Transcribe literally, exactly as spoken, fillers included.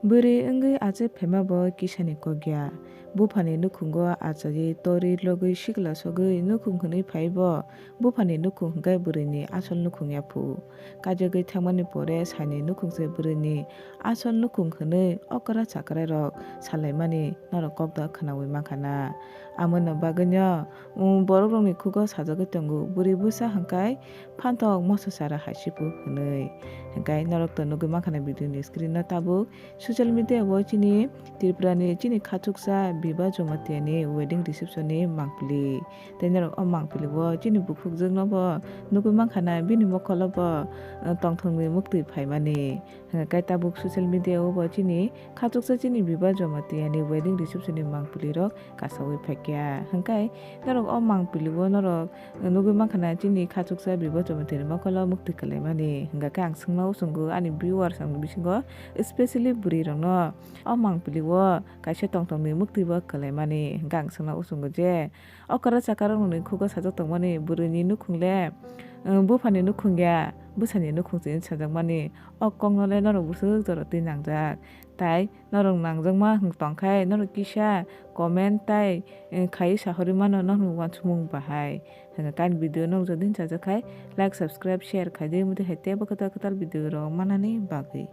Bwrwi wngwi achai phaima bo kisani kok ya. Buphani nukhungo achaiwi torwi logwi sikla sogwi nukhung hwnwi phai bo. Buphani nukhung hwnkhe bwrwini asol nukhung ya phu. Kajagwi thangmani pore saini nukhung se bwrwini asol nukhung hwnwi okra chakra rok salaimani norok kok da khwnawi mankha na. Amoni bagwino, um, borok rokni khugo sajagwi tongo, bwrwi bwsa hwnkhe phantok moso chara hai se phu hwnwi. Hwnkhe norok to nugwi mankha na video ni screen o tabuk social media o chini Tripura ni chini khachuksa Biba Jamatia ni wedding reception ni mangpili. Tei norok o mangpili o chini bukhukjwk no bo nugwi mankha na bini mokol o bo, uh, tongthok ni muktwi phaimani. Hwnkhe tabuk social media o bo chini khachuksa chini Biba Jamatia ni wedding reception ni mangpili rok kasawi phaikha. Hwnkhe norok o mangpili o norok nugwi mankha na chini khachuksa Biba Jamatia ni mokol o muktwi kwlaimani. Hwnkhe ang swngna usungo ani viewers rokni bisingo, specially bwrwi rokno o mangpili o kaisa tongthok ni muktwi bo kwlaimani. Hwnkhe ang swngna usungo je okra chakra rokni khugo sajak tongmani bwrwini nukhung le, um, buphani nukhung ya, bwsani nukhung se sajakmani. O kokno le norok bwswk jora twi nangjak. Tai norok nangjakma hwn tongkhe norok kisa comment tai, eh, khaiwi sahorwi mano norokni uansukmung bahai. Hwnkhe kaini video norok jodi hinwi chajakkhai like, subscribe, share khaidi, omo twi hai teibo kwtal kwtal video rok manani bagwi.